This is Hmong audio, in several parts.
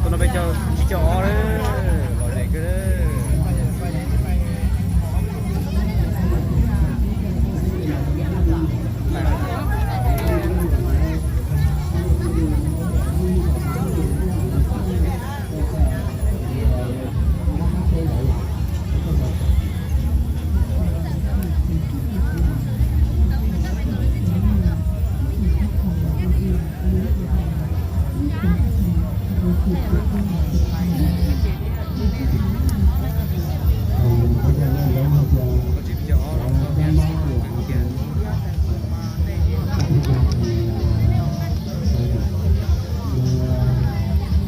Tus no peb caug tsib caug ob lawm, lom zem kawg.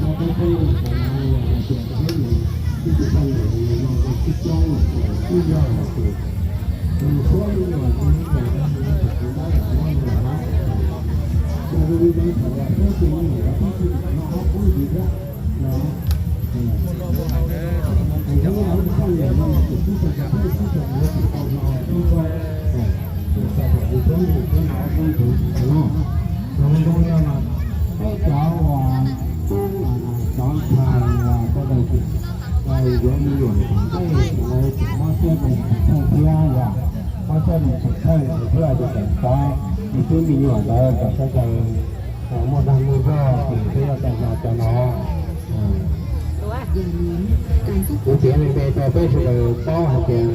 Cov ntxhais uas sawv daws yuav me nyuam tom ntej, sawv daws tseem mob siab mus tseem thawj thiab yom, mob siab mus tseem thawj thiab ces tseem tov nws twb me nyuam ntawd kom sawv daws muaj dag muaj zog ces peb yuav tau hlo cov no. Kuv piav me me rau peb sawv daws paub hais tias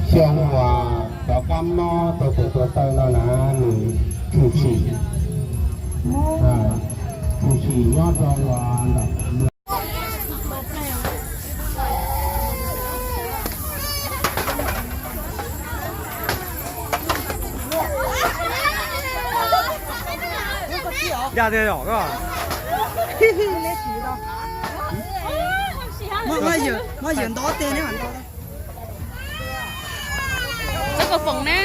xyoo uas cov kab mob rau tus tua taw no na nws tshwm sim, tshwm sim nyob rau uas ntawm Yog tiag yom. Muab yawm ntov tej neb mam ntov. Txhob kov foom na.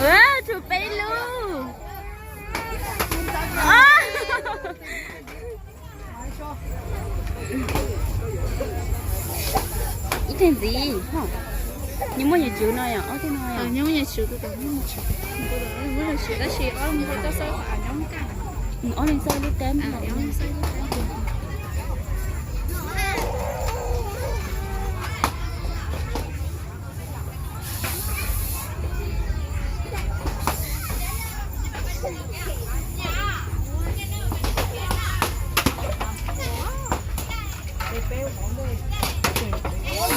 Ua, tshuav peb lub. Ib teg ntxiv, nws muaj yawm tswv no yom, ob teg no yom. Tab sis ob teg no ob leeg xwb lub teb.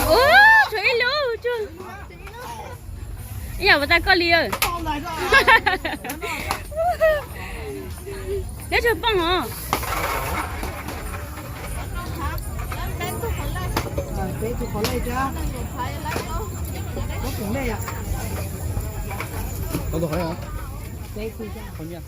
Ub, tshuav ib lub tsuag. Ib yam puas tau koj li. Neb tshuav poj hov. Tau tus qhov, qhov nyiaj.